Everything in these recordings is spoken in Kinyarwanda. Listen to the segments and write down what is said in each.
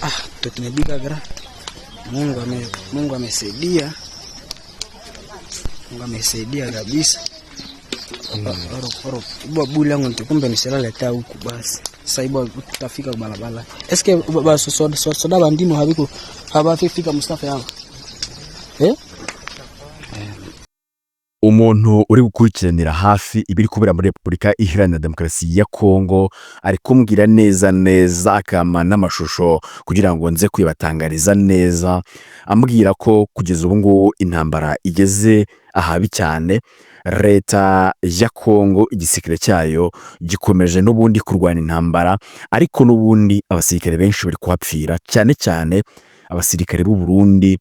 Ah, tumebika gra. Mungu amesaidia. Mungu amesaidia kabisa. Oro oro ibwa buli yangu ntikumbe nisilale huku basi. Sasa ibwa tutafika barabara. Eske ba soda soda bandimo habiko habafika Mustafa yao. Eh? Umuntu uri gukurikiranira hafi ibiri kubera muri Repubulika Iharanira Demokarasi ya Kongo ari kumbwira neza neza, akampa n'amashusho kugira ngo nze kuyabatangariza neza, ambwira ko kugeza ubu ngubu intambara igeze ahabi cyane. Leta ya Kongo, igisirikare cyayo gikomeje n'ubundi kurwana intambara, ariko n'ubundi abasirikare benshi bari kuhapfira, cyane cyane abasirikare b'u Burundi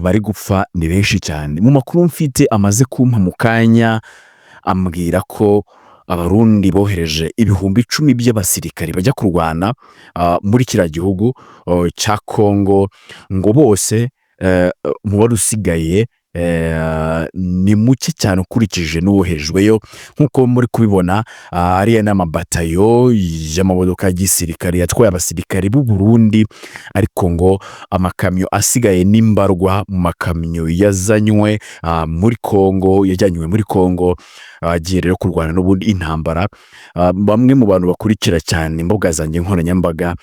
bari gupfa ni benshi cyane. Mu makuru mfite amaze kumpa mu kanya, ambwira ko Abarundi bohereje 10,000 by'abasirikare bajya kurwana muri kiriya gihugu cya Kongo, ngo bose umubare usigaye ni muke cyane ukurikije n'uwoherejweyo. Nk'uko muri kubibona, ariya ni amabatayo y'amamodoka ya gisirikare yatwaye abasirikare b'u Burundi, ariko ngo amakamyo asigaye n'imbarwa mu makamyo yazanywe muri Kongo, yajyanywe muri Kongo, agiye rero kurwana n'ubundi intambara. Bamwe mu bantu bakurikira cyane imbuga zanjye nkoranyambaga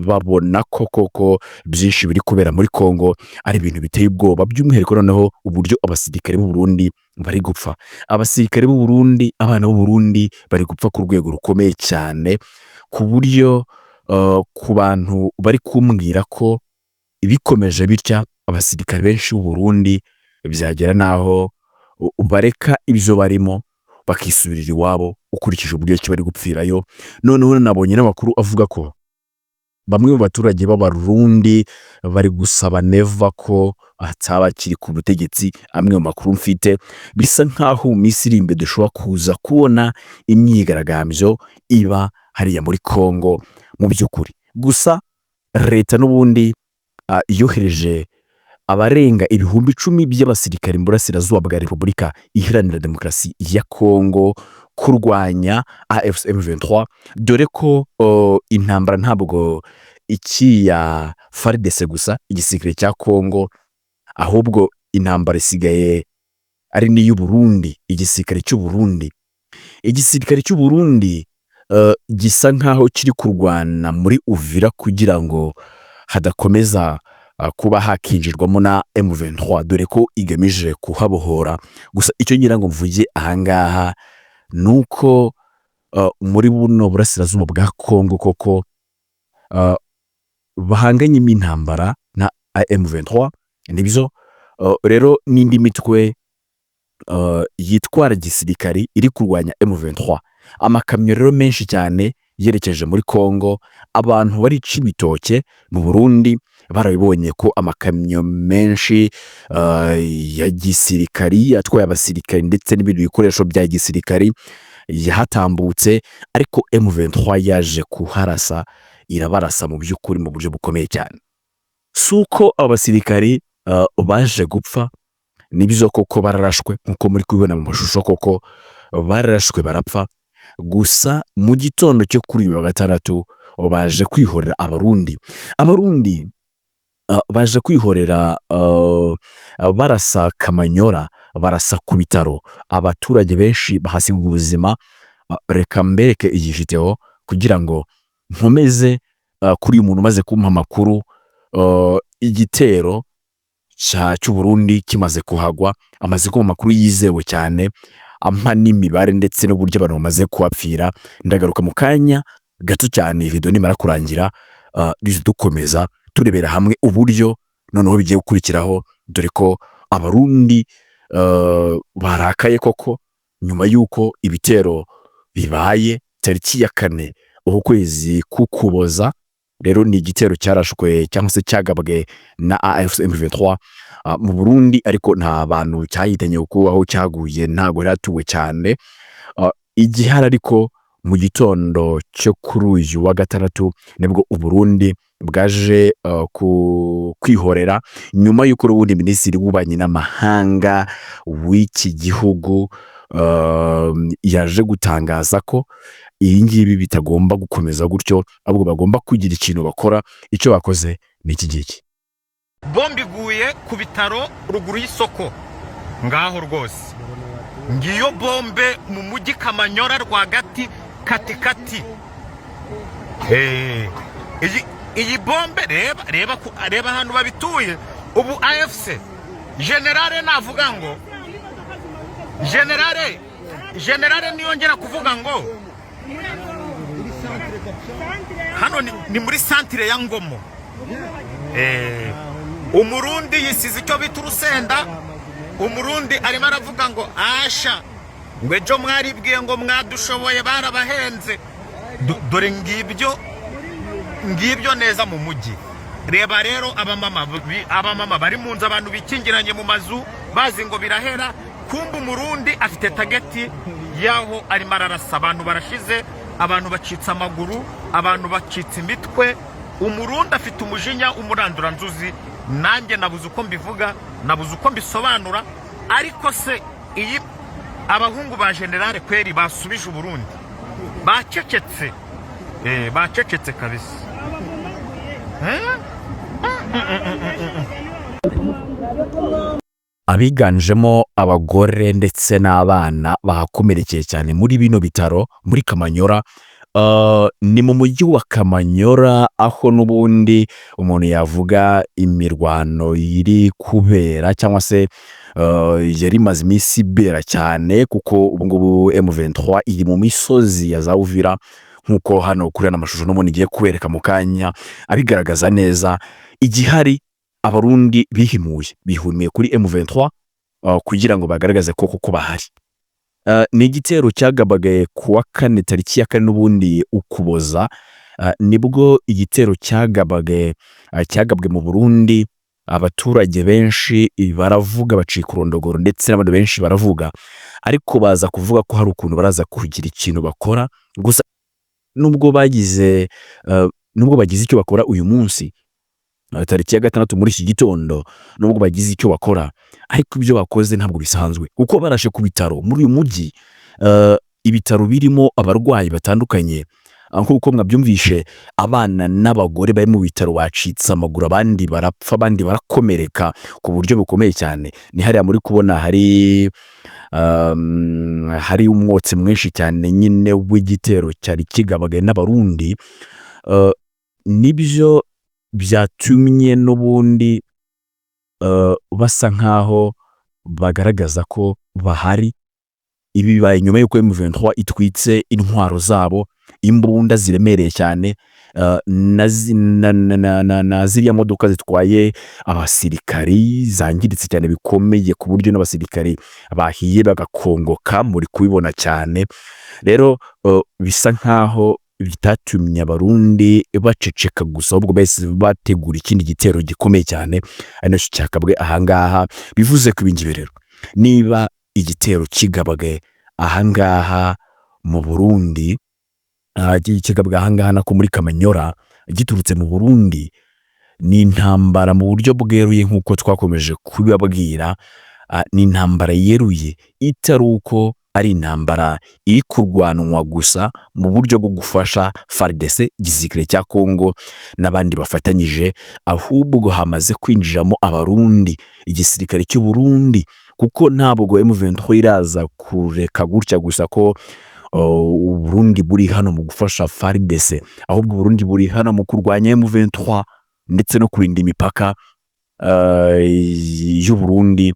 babona ko koko byinshi biri kubera muri Kongo ari ibintu biteye ubwoba, by'umwihariko noneho uburyo abasirikare b'u Burundi bari gupfa. Abasirikare b'u Burundi, abana b'u Burundi bari gupfa ku rwego rukomeye cyane, ku buryo ku bantu bari kumbwira ko bikomeje bitya abasirikare benshi b'u Burundi byagera n'aho bareka ibyo barimo bakisubirira iwabo, ukurikije uburyo ki bari gupfirayo. Noneho nabonye n'amakuru avuga ko bamwe mu baturage b'Abarundi bari gusaba Neva ko ataba akiri ku butegetsi. Amwe mu makuru mfite, bisa nk'aho mu minsi iri imbere dushobora kuza kubona imyigaragambyo iba hariya muri Kongo mu by'ukuri. Gusa leta n'ubundi yohereje abarenga 10,000 by'abasirikare mu burasirazuba bwa Repubulika Iharanira Demokarasi ya Kongo kurwanya AFC M23, dore ko intambara ntabwo ikiya FARDC gusa, igisirikare cya Kongo, ahubwo intambara isigaye ari n'iy'u Burundi, igisirikare cy'u Burundi. Igisirikare cy'u Burundi gisa nk'aho kiri kurwana muri Uvira kugira ngo hadakomeza kuba hakinjirwamo na M23, dore ko igamije kuhabohora. Gusa icyo ngira ngo mvuge ahangaha ni uko muri buno burasirazuba bwa Kongo koko bahanganyemo intambara na M23, nibyo rero n'indi mitwe yitwara gisirikari iri kurwanya M23. Amakamyo rero menshi cyane yerekeje muri Kongo, abantu bari Cibitoke mu Burundi barabibonye ko amakamyo menshi ya gisirikari atwaye abasirikari ndetse n'ibindi bikoresho bya gisirikari yahatambutse, ariko M23 yaje kuharasa, irabarasa mu by'ukuri mu buryo bukomeye cyane. Si uko abasirikari baje gupfa, nibyo koko bararashwe nk'uko muri kubibona mu mashusho, koko bararashwe barapfa. Gusa mu gitondo cyo kuri uyu wa gatandatu baje kwihorera Abarundi. Abarundi baje kwihorera barasa Kamanyora, barasa ku bitaro, abaturage benshi bahasiga ubuzima. Reka mbereke iyi videwo kugira ngo nkomeze kuri uyu muntu umaze kumpa amakuru. Igitero cy'u Burundi kimaze kuhagwa, amaze kumpa amakuru yizewe cyane, ampa n'imibare ndetse n'uburyo abantu bamaze kuhapfira. Ndagaruka mu kanya gato cyane video nimara kurangira, duhita dukomeza turebera hamwe uburyo noneho bigiye gukurikiraho, dore ko Abarundi barakaye koko nyuma y'uko ibitero bibaye tariki ya 4 uku kwezi k'Ukuboza. Rero ni igitero cyarashwe cyangwa se cyagabwe na AFC M23 mu Burundi, ariko nta bantu cyahitanye kuko aho cyaguye ntabwo yari hatuwe cyane. Igihari ariko, mu gitondo cyo kuri uyu wa gatandatu nibwo Uburundi bwaje kwihorera, nyuma y'uko ubundi minisitiri w'ububanyi n'amahanga w'iki gihugu yaje gutangaza ko Ibi ngibi bitagomba gukomeza gutyo, ahubwo bagomba kugira ikintu bakora. Icyo bakoze ni iki ngiki. Bombe iguye ku bitaro ruguru y'isoko ngaho rwose. Ngiyo bombe mu mujyi Kamanyora rwagati katikati. Iyi bombe, reba, reba, reba ahantu babituye ubu. AFC général navuga ngo général niyongera kuvuga ngo hano ni muri santire ya Ngomo. Umurundi yisize icyo bita urusenda. Umurundi arimo aravuga ngo asha, ngo ejo mwaribwiye ngo mwadushoboye, barabahenze. Dore ngibyo, ngibyo neza mu mujyi. Reba rero abamama bari mu nzu, abantu bikingiranye mu mazu bazi ngo birahera, kumva umurundi afite target y'aho arimo ararasa. Abantu barashize, abantu bacitse amaguru, abantu bacitse imitwe. Umurundi afite umujinya umuranduranzuzi. Nanjye nabuze uko mbivuga, nabuze uko mbisobanura. Ariko se iyi abahungu ba général kweri basubije Uburundi bacecetse? Bacecetse kabisa. Eh? Abiganjemo abagore ndetse n'abana bahakomerekeye cyane muri bino bitaro muri Kamanyora. Ni mu mujyi wa Kamanyora, aho n'ubundi umuntu yavuga imirwano iri kubera, cyangwa se yari imaze iminsi ibera cyane, kuko ubu ngubu M23 iri mu misozi ya za Uvira, nk'uko hano kuri ano mashusho n'ubundi ngiye kubereka mu kanya abigaragaza neza. Igihari, Abarundi bihimuye, bihumiye kuri M23 kugira ngo bagaragaze ko koko bahari. Ni igitero cyagabagaye ku wa kane, tariki ya 4 n'ubundi Ukuboza, nibwo igitero cyagabagaye, cyagabwe mu Burundi. Abaturage benshi baravuga, bacika urondogoro, ndetse n'abandi benshi baravuga, ariko baza kuvuga ko hari ukuntu baraza kugira ikintu bakora. Gusa nubwo bagize icyo bakora uyu munsi, tariki ya 6 muri iki gitondo, nubwo bagize icyo bakora, ariko ibyo bakoze ntabwo bisanzwe, kuko barashe ku bitaro muri uyu mujyi, ibitaro birimo abarwayi batandukanye. Nk'uko mwabyumvishe, abana n'abagore bari mu bitaro bacitse amaguru, abandi barapfa, abandi barakomereka ku buryo bukomeye cyane. Ni hariya muri kubona hari umwotsi mwinshi cyane nyine w'igitero cyari kigabagaye n'Abarundi. Nibyo byatumye n'ubundi basa nkaho bagaragaza ko bahari. Ibi bibaye nyuma y'uko M23 itwitse intwaro zabo, imbunda ziremereye cyane, na ziriya modoka zitwaye abasirikari zangiritse cyane bikomeye, ku buryo n'abasirikari bahiye bagakongoka, muri kubibona cyane. Rero bisa nkaho bitatumye Abarundi baceceka gusa, ahubwo bahise bategura ikindi gitero gikomeye cyane, ari nacyo cyakabwe ahangaha. Bivuze ko ibingibi rero, niba igitero kigabwe ahangaha mu Burundi, kigabwe ahangaha nako muri Kamanyora giturutse mu Burundi, ni intambara mu buryo bweruye nk'uko twakomeje kubibabwira. Ni intambara yeruye, itari uko ari intambara iri kurwanwa gusa mu buryo bwo gufasha FARDC, igisirikare cya Congo n'abandi bafatanyije, ahubwo hamaze kwinjiramo Abarundi, igisirikare cy'u Burundi, kuko ntabwo M23 iraza kureka gutya gusa ko Uburundi buri hano mu gufasha FARDC, ahubwo Uburundi buri hano mu kurwanya M23 ndetse no kurinda imipaka y'u Burundi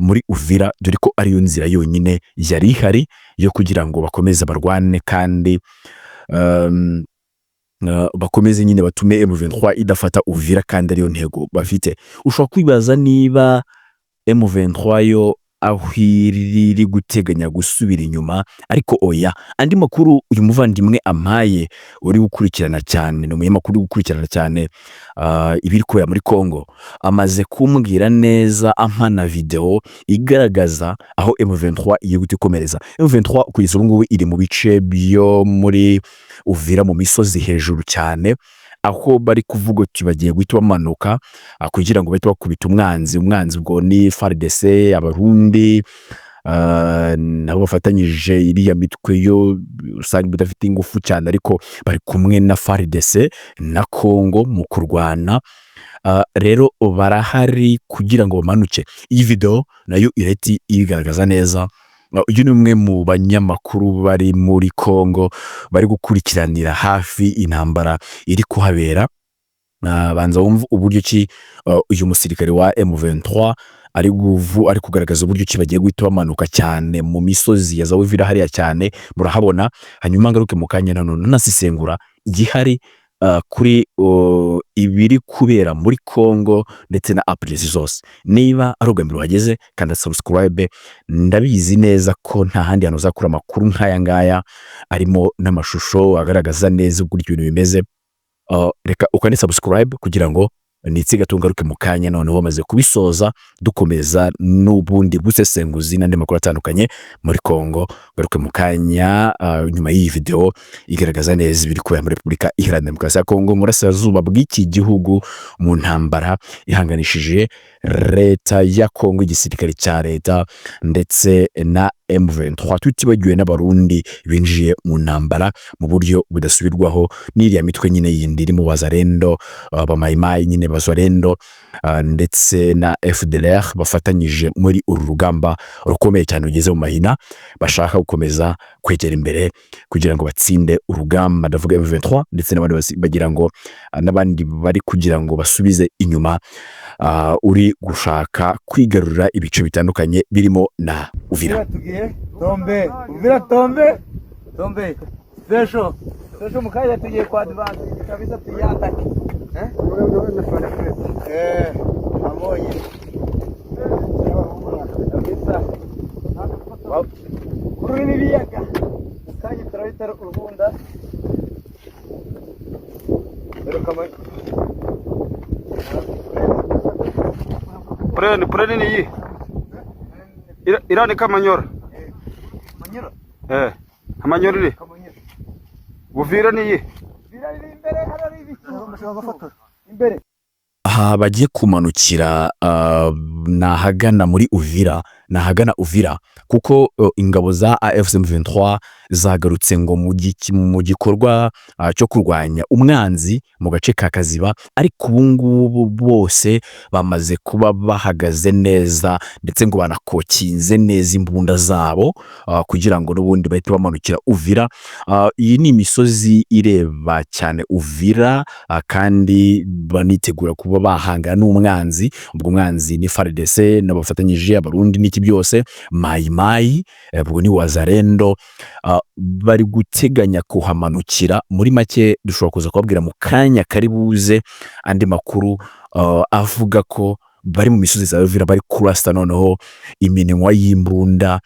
muri Uvira, dore ko ariyo nzira yonyine yari ihari yo kugira ngo bakomeze barwane kandi bakomeze nyine batume M23 idafata Uvira, kandi ariyo ntego bafite. Ushobora kwibaza niba M23 yo aho iri guteganya gusubira inyuma, ariko oya. Andi makuru uyu muvandimwe ampaye uri gukurikirana cyane, ni umunyamakuru uri gukurikirana cyane ibiri kubera muri Congo, amaze kumbwira neza, ampa na video igaragaza aho M23 igiye guhita ikomereza. M23 kugeza ubu ngubu iri mu bice byo muri Uvira, mu misozi hejuru cyane, aho bari kuvuga uti bagiye guhita bamanuka kugira ngo bahite bakubita umwanzi. Umwanzi ubwo ni FARDC, Abarundi. Nabo bafatanyije iriya mitwe yo usanga idafite ingufu cyane, ariko bari kumwe na FARDC na Congo mu kurwana. Rero barahari kugira ngo bamanuke. Iyi video nayo irahita ibigaragaza neza. Uyu ni umwe mu banyamakuru bari muri Congo bari gukurikiranira hafi intambara iri kuhabera. Banza wumve uburyo ki uyu musirikare wa M23 ari kugaragaza uburyo ki bagiye guhita bamanuka cyane mu misozi ya za Uvira hariya cyane murahabona. Hanyuma ngaruke mu kanya nanone nasesengura igihari kuri ibiri kubera muri Congo ndetse na updates zose. Niba ari ubwa mbere uhageze, kanda subscribe. Ndabizi neza ko nta handi hantu uzakura amakuru nk'aya ngaya arimo n'amashusho agaragaza neza uburyo ibintu bimeze. Reka ukande subscribe kugira ngo nitse gato ngaruke mu kanya noneho bamaze kubisoza, dukomeza n'ubundi busesenguzi n'andi makuru atandukanye muri Congo. Ngaruke mu kanya nyuma y'iyi video igaragaza neza ibiri kubera muri Repubulika Iharanira Demokarasi ya Congo, mu burasirazuba bw'iki gihugu, mu ntambara ihanganishije leta ya Congo, igisirikare cya leta ndetse na M23, tutibagiwe n'Abarundi binjiye mu ntambara mu buryo budasubirwaho, n'iriya mitwe nyine yindi irimo Wazalendo, Abamayimayi nyine Bazalendo, ndetse na FDLR bafatanyije muri uru rugamba rukomeye cyane rugeze mu mahina, bashaka gukomeza kwegera imbere kugira ngo batsinde urugamba. Ndavuga M23 ndetse n'abandi bagira ngo n'abandi bari kugira ngo basubize inyuma uri gushaka kwigarurira ibice bitandukanye birimo na Uvira. Uvira tugiye tombe, Uvira tombe, tombe special special. Mukanya tugiye kwa advance kabisa, tuyatake eh eh abonye kabisa kuri n'ibiyaga. Mukanya turahita urubunda dore kamwe. Pureni, pureni ni iyi iriya ni Kamanyora. Manyora. Eh, Kamanyora iri Kamanyora. Buvira ni iyi. Uvira iri imbere hano, ibicu imbere. Aha bagiye kumanukira ni ahagana muri Uvira, ni ahagana Uvira, kuko ingabo za AFC M23 zagarutse ngo mu gikorwa cyo kurwanya umwanzi mu gace ka Kaziba, ariko ubu ngubu bose bamaze kuba bahagaze neza, ndetse ngo banakokinze neza imbunda zabo kugira ngo n'ubundi bahite bamanukira Uvira. Iyi ni imisozi ireba cyane Uvira, kandi banitegura kuba bahangana n'umwanzi. Ubwo umwanzi ni FARDC n'abafatanyije, Abarundi n'iki byose, Mayi Mayi, ubwo ni Wazalendo. Bari guteganya kuhamanukira. Muri make dushobora kuza kubabwira mu kanya kari buze andi makuru avuga ko bari mu misozi za Uvira, bari kurasa noneho iminwa y'imbunda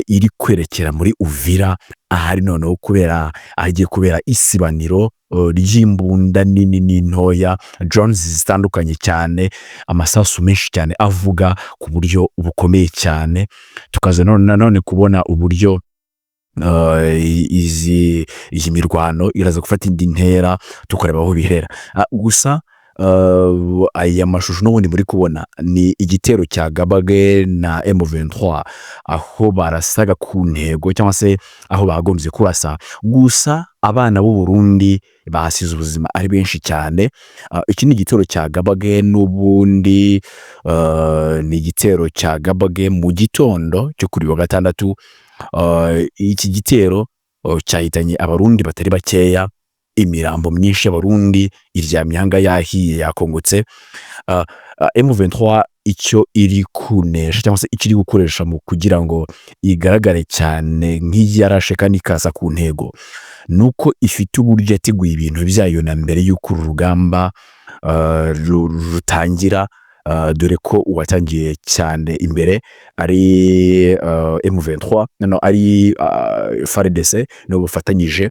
iri kwerekera muri Uvira, ahari noneho kubera ahagiye kubera isibaniro ry'imbunda nini n'intoya, drones zitandukanye cyane, amasasu menshi cyane avuga ku buryo bukomeye cyane. Tukaza nanone kubona uburyo iyi mirwano iraza gufata indi ntera, tukareba aho bihera. Gusa aya mashusho n'ubundi muri kubona ni igitero cya Gabage na M23, aho barasaga ku ntego cyangwa se aho bagombye kurasa. Gusa abana b'u Burundi bahasize ubuzima ari benshi cyane. Iki ni igitero cya Gabage n'ubundi, ni igitero cya Gabage mu gitondo cyo kuri uyu wa gatandatu. Iki gitero cyahitanye Abarundi batari bakeya, imirambo myinshi y'Abarundi iryamye aha ngaha, yahiye, yakongotse. M23 icyo iri kunesha cyangwa se icyo iri gukoresha mu kugira ngo igaragare cyane nk'iyarashe kandi ikaza ku ntego, ni uko ifite uburyo yateguye ibintu byayo na mbere y'uko uru rugamba rutangira, dore ko uwatangiye cyane imbere ari M23, no, ari FARDC nibo bafatanyije,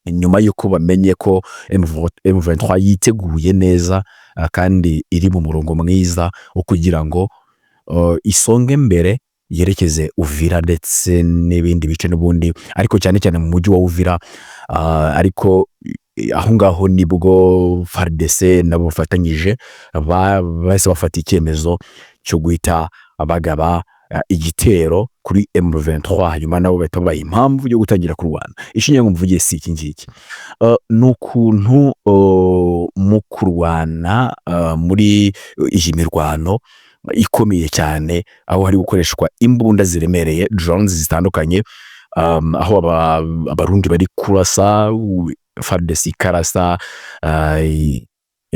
nyuma y'uko bamenye ko M23 yiteguye neza kandi iri mu murongo mwiza wo kugira ngo isonge mbere yerekeze Uvira ndetse n'ibindi bice n'ubundi, ariko cyane cyane mu mujyi wa Uvira. Ariko aho ngaho nibwo FARDC nabo bafatanyije bahise bafata icyemezo cyo guhita bagaba igitero kuri M23, hanyuma nabo bahita babaha impamvu yo gutangira kurwana. Icyo ngo mvuge si iki ngiki, ni ukuntu mu kurwana muri iyi mirwano ikomeye cyane, aho hari gukoreshwa imbunda ziremereye, drones zitandukanye, aho Abarundi bari kurasa, FARDC ikarasa,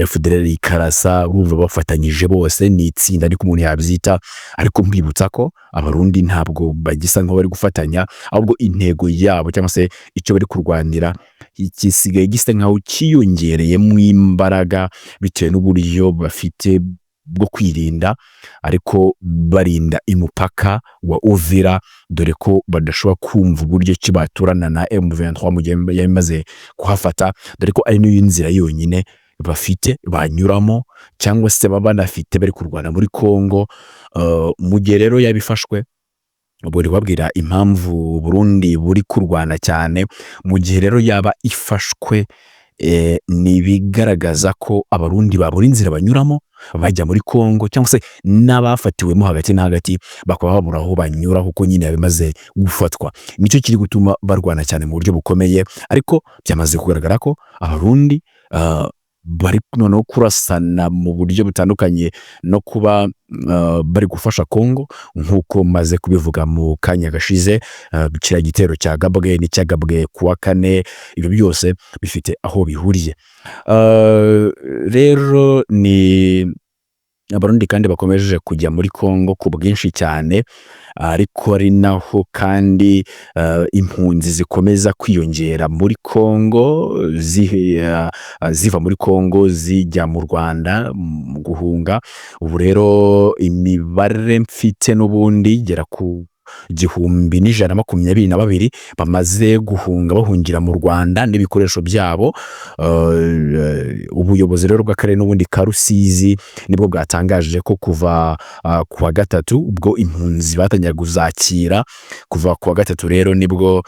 FDLR ikarasa, urumva bafatanyije bose, ni itsinda ariko umuntu yabyita. Ariko mbibutsa ko Abarundi ntabwo bagisa nk'aho bari gufatanya, ahubwo intego yabo cyangwa se icyo bari kurwanira gisigaye gisa nkaho cyiyongereyemo imbaraga bitewe n'uburyo bafite bwo kwirinda, ariko barinda imupaka wa Uvira, dore ko badashobora kumva uburyo ki baturana na M23 mu gihe yamaze kuhafata, dore ko ari niyo nzira yonyine bafite banyuramo cyangwa se baba banafite bari kurwana muri Congo. Mu gihe rero yabifashwe, buri babwira impamvu Burundi buri kurwana cyane. Mu gihe rero yaba ifashwe, ni ibigaragaza ko Abarundi babura inzira banyuramo bajya muri Congo, cyangwa se n'abafatiwemo hagati na hagati bakaba babura aho banyura, kuko nyine yabimaze gufatwa. Nicyo kiri gutuma barwana cyane mu buryo bukomeye. Ariko byamaze kugaragara ko Abarundi bari noneho kurasana mu buryo butandukanye no kuba bari gufasha Congo, nk'uko maze kubivuga mu kanya gashize. Kiriya gitero cyagabwe n'icyagabwe ku wa kane, ibyo byose bifite aho bihuriye. Rero ni Abarundi kandi bakomeje kujya muri Congo ku bwinshi cyane, ariko ari naho kandi impunzi zikomeza kwiyongera muri Congo, ziva muri Congo zijya mu Rwanda mu guhunga. Ubu rero imibare mfite n'ubundi igera ku 1122 bamaze guhunga, bahungira mu Rwanda n'ibikoresho byabo. Ubuyobozi rero bw'akarere n'ubundi ka Rusizi nibwo bwatangaje ko kuva ku wa gatatu ubwo impunzi batangira kuzakira. Kuva ku wa gatatu rero nibwo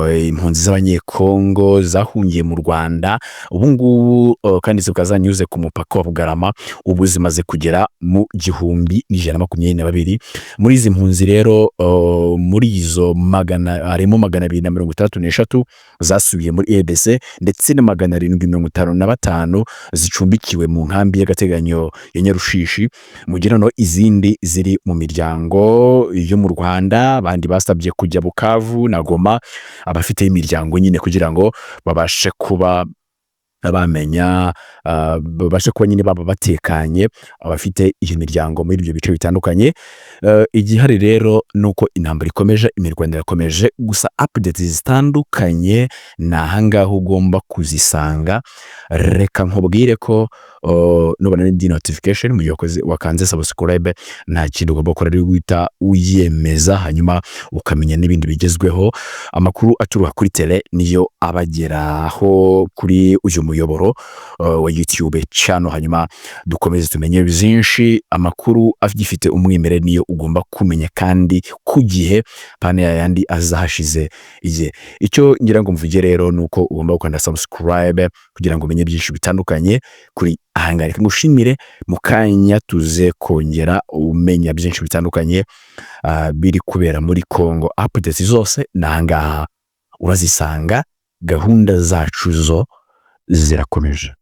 impunzi z'Abanyekongo zahungiye mu Rwanda, ubu ngubu kandi zikaba zanyuze ku mupaka wa Bugarama, ubu zimaze kugera mu 1122. Muri izi mpunzi rero, muri izo magana harimo 263 zasubiye muri RDC, ndetse na 755 zicumbikiwe mu nkambi y'agateganyo ya Nyarushishi, mu gihe noneho izindi ziri mu miryango yo mu Rwanda. Abandi basabye kujya Bukavu na Goma, abafite imiryango nyine, kugira ngo babashe kuba bamenya, babashe kuba nyine baba batekanye, abafite iyo miryango muri ibyo bice bitandukanye. Igihari rero ni uko intambara ikomeje, imirwano irakomeje, gusa updates zitandukanye ni ahangaha ugomba kuzisanga. Reka nkubwire ko nubona n'indi notification mu gihe wakanze subscribe, nta kintu ugomba gukora ari guhita uyemeza, hanyuma ukamenya n'ibindi bigezweho. Amakuru aturuka kuri tele niyo abageraho kuri uyu muyoboro wa YouTube channel, hanyuma dukomeze tumenye byinshi. Amakuru agifite umwimerere niyo ugomba kumenya kandi ku gihe, pane yayandi aza hashize igihe. Icyo ngira ngo mvuge rero ni uko ugomba gukanda subscribe kugira ngo umenye byinshi bitandukanye kuri ahangaha. Reka ngushimire, mu kanya tuze kongera umenya byinshi bitandukanye biri kubera muri Congo. Updates zose ni ahangaha urazisanga, gahunda zacu zo zirakomeje.